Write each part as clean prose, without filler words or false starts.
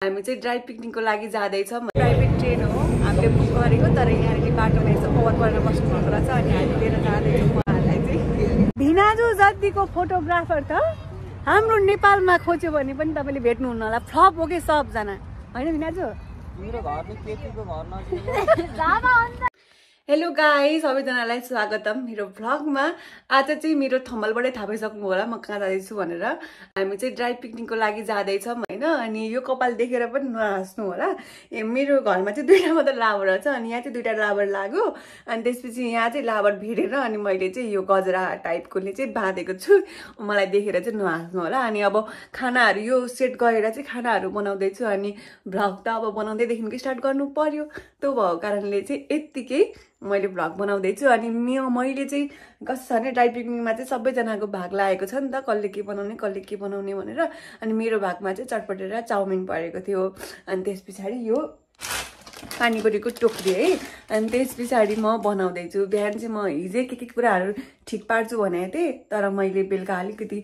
हामी चाहिँ ड्राई पिकनिकको लागि जाँदैछौँ। प्राइभेट ट्रेन हो, हामीले बुक गरेको, तर यहाँनिर बाटोमा यसो कभर गरेर बस्नु भएको रहेछ अनि हामी लिएर जाँदैछौँ उहाँहरूलाई चाहिँ। भिनाजु जतिको फोटोग्राफर त हाम्रो नेपालमा खोज्यो भने पनि तपाईँले भेट्नुहुन्न होला। फ्लप हो कि सबजना, होइन भिनाजु? मेरो घर नि केटीको घर नजिक। हेलो गाइस, सबैजनालाई स्वागतम मेरो भ्लगमा। आज चाहिँ मेरो थम्बलबाटै थाहा पाइसक्नु होला म कहाँ जाँदैछु भनेर। हामी चाहिँ ड्राई पिकनिकको लागि जाँदैछौँ होइन। अनि यो कपाल देखेर पनि नहाँस्नु होला। मेरो घरमा चाहिँ दुईवटा मात्र लाबर छ अनि यहाँ चाहिँ दुईवटा लाबर लाग्यो। अनि त्यसपछि यहाँ चाहिँ लाबर भिडेर अनि मैले चाहिँ यो गजरा टाइपकोले चाहिँ बाँधेको छु। मलाई देखेर चाहिँ नहाँस्नु होला। अनि अब खानाहरू यो सेट गरेर चाहिँ खानाहरू बनाउँदैछु। अनि भ्लग त अब बनाउँदैदेखिको स्टार्ट गर्नु पर्यो। त्यो भएको कारणले चाहिँ यत्तिकै मैले भ्लग बनाउँदैछु। अनि मैले चाहिँ कस्तो छ भने ड्राई पिकनिकमा चाहिँ सबैजनाको भाग लागेको छ नि त, कसले के बनाउने भनेर। अनि मेरो भागमा चाहिँ चटपटेर चाउमिन परेको थियो। अनि त्यस पछाडि यो पानीपुरीको टोक्री है। अनि त्यस पछाडि म बनाउँदैछु। बिहान चाहिँ म हिजै के कुराहरू ठिक पार्छु भनेको थिएँ, तर मैले बेलुका अलिकति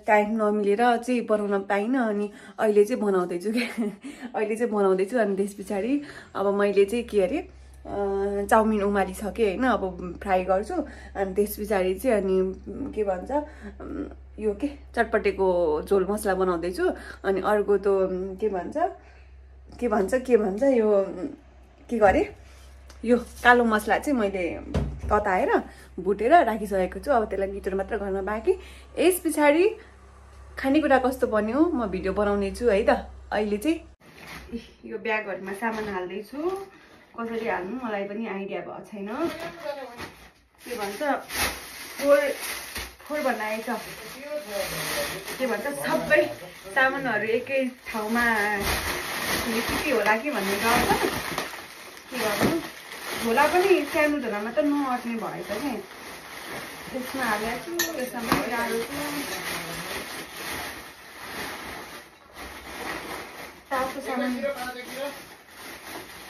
टाइम नमिलेर चाहिँ बनाउन पाइनँ। अनि अहिले चाहिँ बनाउँदैछु अनि त्यस पछाडि अब मैले चाहिँ के अरे चाउमिन उमालिसकेँ होइन। अब फ्राई गर्छु। अनि त्यस पछाडि चाहिँ अनि के भन्छ यो चटपटेको झोल मसला बनाउँदैछु। अनि अर्को त के भन्छ यो के गरेँ, यो कालो मसला चाहिँ मैले तताएर भुटेर राखिसकेको छु। अब त्यसलाई मिटर मात्र गर्न बाँकी। यस पछाडि खानेकुरा कस्तो बन्यो म भिडियो बनाउने छु है त। अहिले चाहिँ यो ब्यागहरूमा सामान हाल्दैछु। कसरी हाल्नु मलाई पनि आइडिया भएको छैन। के भन्छ फोर बनाएछ। के भन्छ सबै सामानहरू एकै ठाउँमा के होला कि भन्ने डर छ। के गर्नु, झोला पनि सानो झोलामा त नअट्ने भएछ कि त्यसमा हालेको छु। यसमा पनि गाह्रो छु। तातो सामान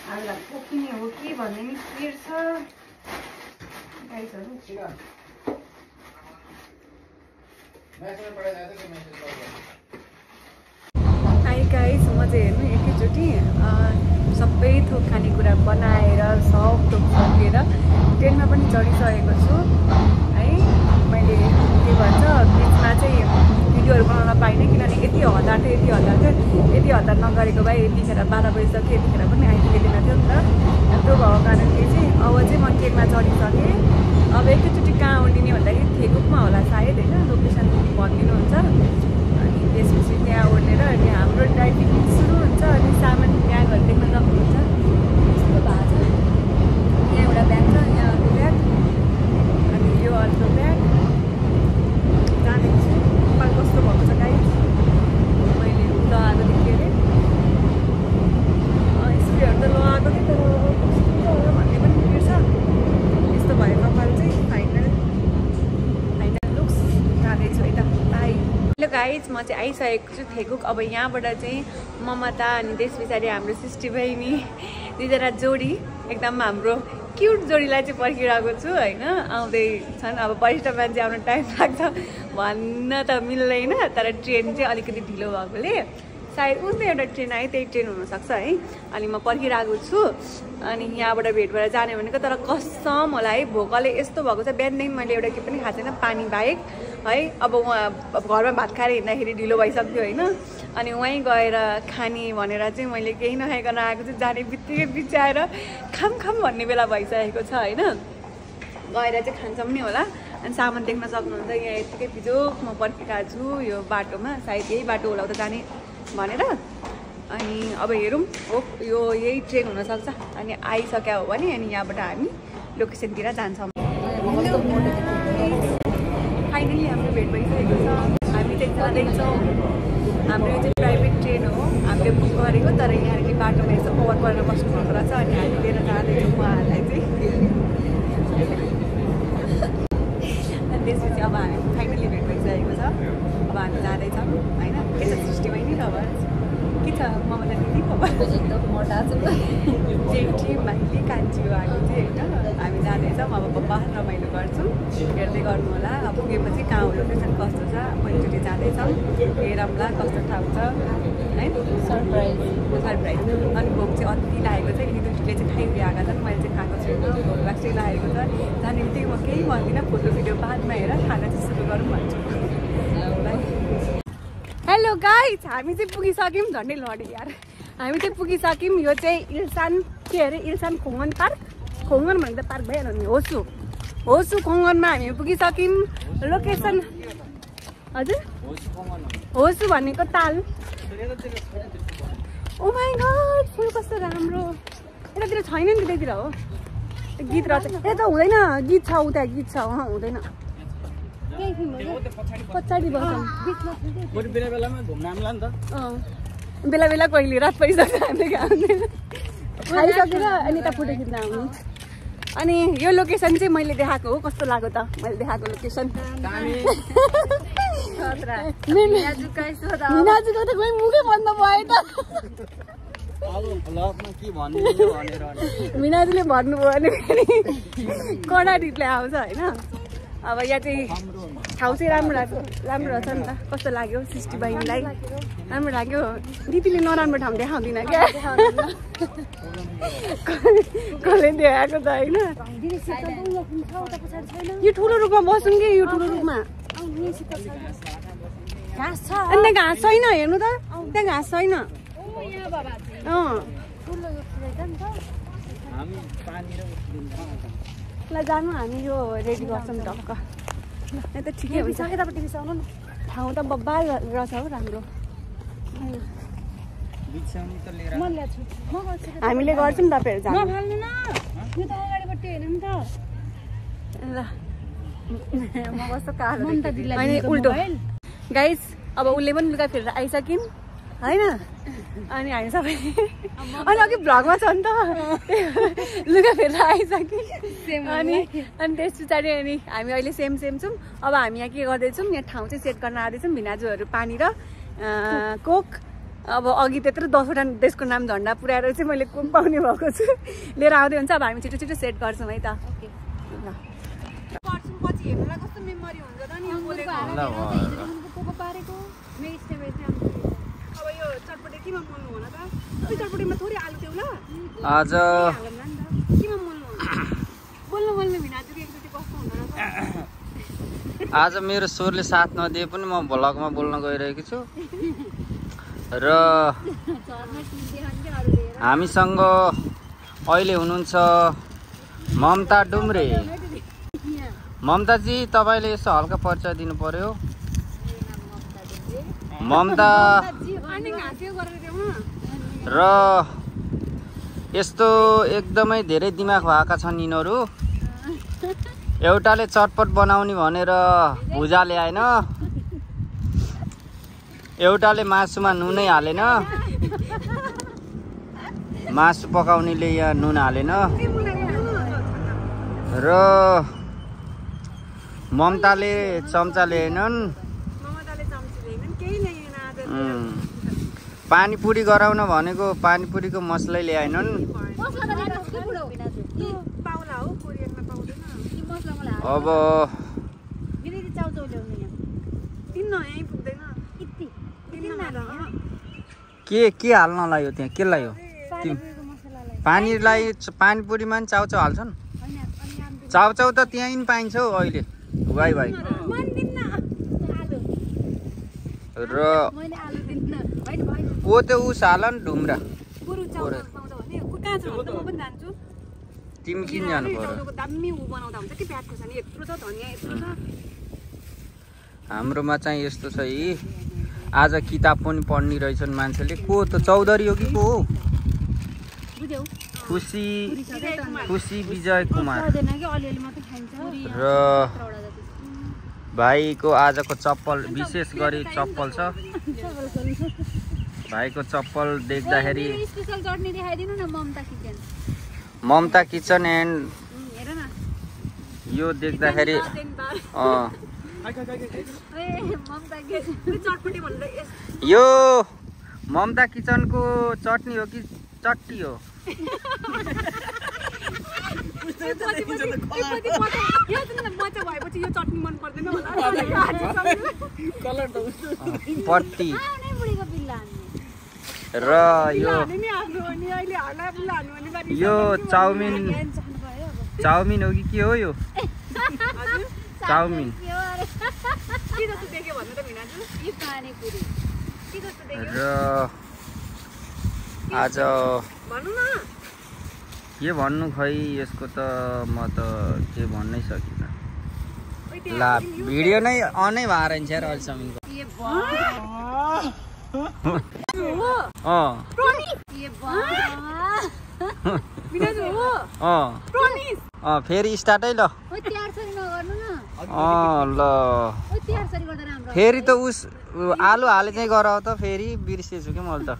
हाल्दा पोखिने हो कि भन्ने नि क्लियर छ गाइसहरू। हाई गाइस, म चाहिँ हेर्नु एकैचोटि सबै थोक खानेकुरा बनाएर सब थोक सकेर ट्रेनमा पनि चढिसकेको छु है। मैले के भन्छ बिचमा चाहिँ भिडियोहरू बनाउन पाइनँ किनभने यति हतार थियो। यति हतार नगरेको भए यतिखेर 12 बजिसक्यो, यतिखेर पनि आइपुगेन थियो नि त। त्यो भएको कारणले चाहिँ अब चाहिँ म ट्रेनमा चढिसकेँ। अब एकैचोटि कहाँ उड्ने भन्दाखेरि थेगुकमा होला सायद होइन, लोकेसन भनिदिनुहुन्छ। अनि त्यसपछि त्यहाँ उडेर अनि हाम्रो ड्राई पिकनिक सुरु हुन्छ। अनि सामान ब्यागहरू देख्न सक्नुहुन्छ यस्तो भएको छ। यहाँ एउटा ब्याग छ, यहाँ अर्को ब्याग, अनि यो अर्को ब्याग। जाँदैछु। कपाल कस्तो भएको छ गाइस, मैले लगाएको थिएँ के अरे स्प्रेहरू त लगाएको थिएँ तर कस्तो भन्ने पनि क्लियर छ। यस्तो भयो कपाल चाहिँ। फाइनल लुक्स जाँदैछु है त। बाई। हेलो गाइज, म चाहिँ आइसकेको छु थेगुक। अब यहाँबाट चाहिँ ममता अनि त्यस पछाडि हाम्रो सृष्टि बहिनी दुईजना जोडी एकदम हाम्रो क्युट जोडीलाई चाहिँ पर्खिरहेको छु होइन। आउँदैछन्। अब वरिष्ठ मान्छे आउन टाइम लाग्छ भन्न त मिल्दैन, तर ट्रेन चाहिँ अलिकति ढिलो भएकोले सायद उस्तै एउटा ट्रेन आयो, त्यही ट्रेन हुनसक्छ है। अनि म पर्खिरहेको छु। अनि यहाँबाट भेट भएर जाने भनेको, तर कसम होला है भोकले यस्तो भएको छ। बिहानदेखि मैले एउटा के पनि खाएको छैन पानी बाहेक है। अब उहाँ घरमा भात खाएर हिँड्दाखेरि ढिलो भइसक्यो होइन। अनि वहीँ गएर खाने भनेर चाहिँ मैले केही नखाइकन आएको छु। जाने बित्तिकै बिचाएर खाम भन्ने बेला भइसकेको छ होइन। गएर चाहिँ खान्छौँ नि होला। अनि सामान देख्न सक्नुहुन्छ यहाँ यत्तिकै बिजोक म पर्खिरहेको छु यो बाटोमा। सायद यही बाटो होला उता जाने भनेर। अनि अब हेरौँ हो यो यही ट्रेन हुनसक्छ। अनि आइसक्यो हो भने अनि यहाँबाट हामी लोकेसनतिर जान्छौँ। फाइनली हाम्रो भेट भइसकेको छ। हामी चाहिँ जाँदैछौँ। हाम्रो यो चाहिँ प्राइभेट ट्रेन हो, हामीले बुक गरेको, तर यहाँनिर बाटोमा यसो कभर गरेर बस्नु भएको रहेछ। अनि हामी लिएर जाँदैछौँ उहाँहरूलाई चाहिँ। अनि त्यसपछि अब हामी फाइनली भेट भइसकेको छ। अब हामी जाँदैछौँ होइन। के छ सृष्टि बहिनी खबर के छ? ममता दिदी खबर एकदम मोटा छ। जेठी माइली कान्छी हो हामी चाहिँ होइन। हामी जाँदैछौँ। अब बबाल रमाइलो गर्छौँ, हेर्दै गर्नु होला। अब पुगेपछि कहाँ हो लोकेसन कस्तो छ पहिलोचोटि जाँदैछौँ, हेरौँला कस्तो ठाउँ छ। है सरप्राइज अनि भोक चाहिँ अति लागेको छ नि दुईले चाहिँ खाइदिएको छ मैले चाहिँ खाएको छुइनँ भोक लाग्छ लागेको छ जाने बित्तिकै म केही भन्दिनँ फोटो भिडियो बादमा हेर खाना चाहिँ सुरु गरौँ भन्छु। हेलो गाइज हामी चाहिँ पुगिसक्यौँ झन्डै लड्यो यार हामी चाहिँ पुगिसक्यौँ यो चाहिँ इल्सान के अरे इल्सान खोङ्गन पार्क खोङ्गन भनेको त पार्क भइहाल्यो नि होसु खोङ्गनमा हामी पुगिसक्यौँ लोकेसन हजुर होसु भनेको ताल ओ माई गॉड फुल कस्तो राम्रो यतातिर छैन नि त्यतातिर हो गीत रहेछ यता हुँदैन गीत छ उता गीत छ हुँदैन पछाडि बेला बेला कहिले रात परिसक्छ हामीले आउँदैन खाइसकेर अनि यता फोटो खिच्न आउनु अनि यो लोकेसन चाहिँ मैले देखाएको हो कस्तो लाग्यो त मैले देखाएको लोकेसन मिनाजुको त कोही मुखै बन्द भयो त मिनाजुले भन्नुभयो भने कडा रिप्लाई आउँछ होइन अब यहाँ चाहिँ ठाउँ चाहिँ राम्रो रहेछ नि त कस्तो लाग्यो सृष्टि बहिनीलाई राम्रो लाग्यो दिदीले नराम्रो ठाउँ देखाउँदिनँ क्या कसले देखाएको त होइन यो ठुलो रुखमा बसौँ कि यो ठुलो रुखमा अनि घाँस छैन हेर्नु त त्यहाँ घाँस छैन ल जानु हामी यो रेडी गर्छौँ टक्क यहाँ त ठिकै हुन्छ यतापट्टि बिसाउनु न ठाउँ त बब्बाल रहेछ हो राम्रो हामीले गर्छौँ तपाईँहरू जानु ल म कस्तो कालो अनि उल्टो गाइस अब उसले पनि लुगा फेरेर आइसक्यौँ होइन अनि हामी सबै अनि अघि भ्लगमा छ नि त लुगा फेरेर आइसक्यौँ अनि त्यस पछाडि अनि हामी अहिले सेम छौँ अब हामी यहाँ के गर्दैछौँ यहाँ ठाउँ चाहिँ सेट गर्न आँदैछौँ भिनाजुहरू पानी र कोक अब अघि त्यत्रो 10वटा देशको नाम झन्डा पुऱ्याएर चाहिँ मैले कोक पाउने भएको छु लिएर आउँदै हुन्छ अब हामी छिटो सेट गर्छौँ है त पछि हेर्नुलाई कस्तो मेमोरी हुन्छ त नि अब यो चटपटे केमा मोल्नु होला त अब चटपटेमा थोरै आलु देऊ ल आज केमा मोल्नु बोल्नु भिनाजुको एकचोटि कस्तो हुँदो रहेछ आज मेरो स्वरले साथ नदिए पनि म भ्लगमा बोल्न गइरहेको छु र हामीसँग अहिले हुनुहुन्छ ममता डुम्रे ममताजी तपाईँले यसो हल्का परिचय दिनु पर्यो ममता र यस्तो एकदमै धेरै दिमाग भएका छन् यिनीहरू एउटाले चटपट बनाउने भनेर भुजा ल्याएन एउटाले मासुमा नुनै हालेन मासु पकाउनेले यहाँ नुन हालेन र ममताले चम्चा ल्याएनन् पानीपुरी गराउन भनेको पानीपुरीको मसलै ल्याएनन् अब के हाल्न लाग्यो त्यहाँ के लाग्यो पानीलाई पानीपुरीमा पनि चाउचाउ हाल्छन् चाउचाउ त त्यहीँ पनि पाइन्छ हौ अहिले भाइ र को त्यो उस हाल नि ढुम्रा तिमी किन जानु पर्यो हाम्रोमा चाहिँ यस्तो छ है आज किताब पनि पढ्ने रहेछन् मान्छेले को त चौधरी हो कि को हो खुसी विजय कुमार र भाइको आजको चप्पल विशेष गरी चप्पल छ भाइको चप्पल देख्दाखेरि ममता किचन एन्ड यो देख्दाखेरि यो ममता किचनको चटनी हो कि चट्टी हो पट्टी र यो चाउमिन हो कि के हो यो? चाउमिन र आज के भन्नु खै यसको त म त के भन्नै सकिनँ। ला भिडियो नै अनै भएर छ यार अहिलेसम्मको। फेरि स्टार्टै ल। ल फेरि त उस आलु हाले चाहिँ गर त फेरि बिर्सेछु कि मैले त।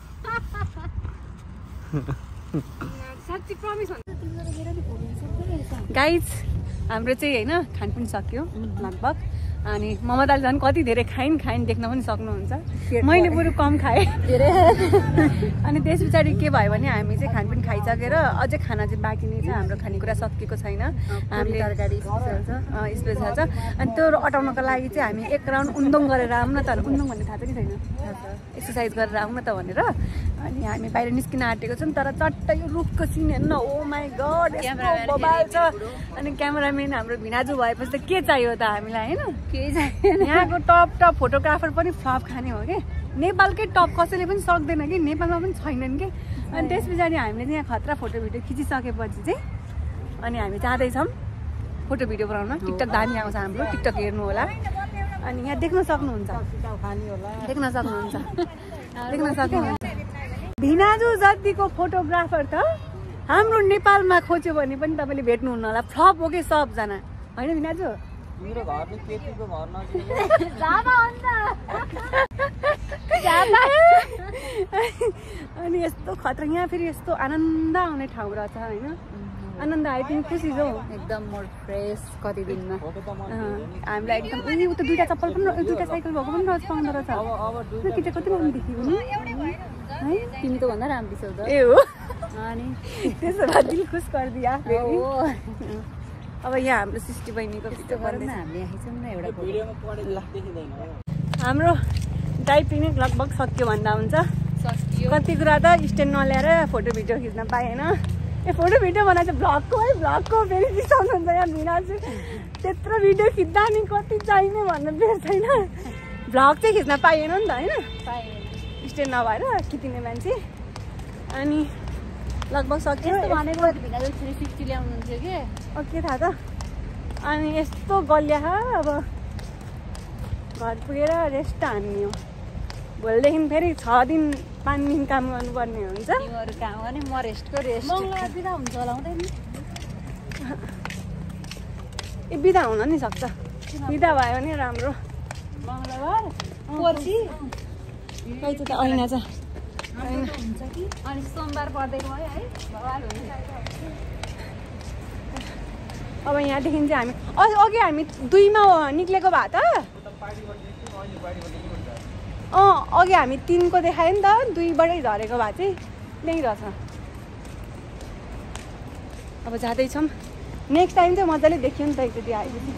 गाइज हाम्रो चाहिँ होइन खानपिन सक्यो लगभग। अनि ममता झन् कति धेरै खाइन देख्न पनि सक्नुहुन्छ। मैले बरु कम खाएँ धेरै। अनि त्यस पछाडि के भयो भने हामी चाहिँ खानपिन खाइसकेर अझै खाना चाहिँ बाँकी नै छ। हाम्रो खानेकुरा सकिएको छैन। हामीले तरकारी स्पेसल छ। अनि त्यो अटाउनको लागि चाहिँ हामी एक राउन्ड उन्दुङ गरेर आउँ न त। उन्दुङ भन्ने थाहा छ कि छैन? एक्सर्साइज गरेर आउँ न त भनेर अनि हामी बाहिर निस्किन आँटेको छौँ। तर चट्टै यो रुखको सिन हेर्नु, ओ माई गड बबाल छ। अनि क्यामेराम्यान हाम्रो भिनाजु भएपछि त के चाहियो त हामीलाई होइन? यहाँको टप फोटोग्राफर पनि फ्लप खाने हो कि। नेपालकै टप कसैले पनि सक्दैन कि, नेपालमा पनि छैनन् कि। अनि त्यस पछाडि हामीले चाहिँ यहाँ खतरा फोटो भिडियो खिचिसकेपछि चाहिँ अनि हामी जाँदैछौँ फोटो भिडियो बनाउन। टिकटक दामी आउँछ हाम्रो, टिकटक हेर्नु होला। अनि यहाँ देख्न सक्नुहुन्छ भिनाजु जतिको फोटोग्राफर त हाम्रो नेपालमा खोज्यो भने पनि तपाईँले भेट्नुहुन्न होला। फ्लप हो कि सबजना होइन भिनाजु? मेरो घर चाहिँ केटीको घर नजिक अनि यस्तो खतरा यहाँ फेरि यस्तो आनन्द आउने ठाउँ रहेछ होइन? आनन्द आयो तिमी खुसी छौ? एकदम मोड फ्रेस कति दिनमा हामीलाई एकदम उता दुईवटा चप्पल पनि दुईवटा साइकल भएको पनि रहेछ पाउँदो रहेछ। केटा कति राम्रो देखियो नि है? तिमी त भन्दा राम्रो छौ त। ए हो अनि त्यसो भए दिल खुस गरिदिया। अब यहाँ हाम्रो सृष्टि बहिनीको भिडियो गर्न हामीले आइछौँ न एउटा हाम्रो ड्राई पिकनिक लगभग सक्यो भन्दा हुन्छ। कति कुरा त स्ट्यान्ड नल्याएर फोटो भिडियो खिच्न पाएन। ए फोटो भिडियो भन्दा चाहिँ भ्लगको फेरि रिसाउनुहुन्छ यहाँ भिनाजु। त्यत्रो भिडियो खिच्दा नि कति चाहिने भन्नु बेर छैन। भ्लग चाहिँ खिच्न पाइएन नि त होइन? स्ट्यान्ड नभएर खिचिने मान्छे। अनि लगभग सक्यो भनेको भिनाजु 360 ल्याउनुहुन्छ कि के थाहा त। अनि यस्तो गलिया अब घर पुगेर रेस्ट हान्ने हो। भोलिदेखि फेरि 6 दिन 5 दिन काम गर्नुपर्ने हुन्छ। तिमीहरू काम गर्ने, म रेस्टको रेस्ट। मङ्गलबार बिदा हुन्छ होला हुँदैन? ए बिदा हुन नि सक्छ। बिदा भयो भने राम्रो। मङ्गलबार पर्सि खै त ऐना छ। अनि सोमबार पर्दैको भयो है? भगवान हुन्छ। अब यहाँदेखि चाहिँ हामी अघि हामी 2 मा निक्लेको भए त अघि हामी 3 को देखायो नि त। 2 बाटै झरेको भए चाहिँ त्यहीँ रहेछ। अब जाँदैछौँ। नेक्स्ट टाइम चाहिँ मजाले देखियो नि त एकचोटि आएपछि।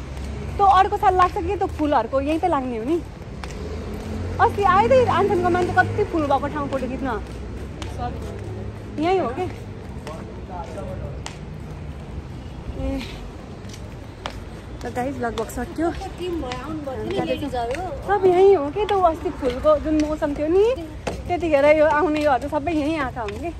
त्यो अर्को साल लाग्छ कि त्यो फुलहरूको यहीँ त लाग्ने हो नि। अस्ति आएदै आन्सनको मान्छे कति फुल भएको ठाउँ फोटो खिच्न यहीँ हो कि। ए गाइस लगभग सक्यो। सब यहीँ हो कि त्यो अस्ति फुलको जुन मौसम थियो नि त्यतिखेर यो आउने योहरू सबै यहीँ आएको हुन् कि।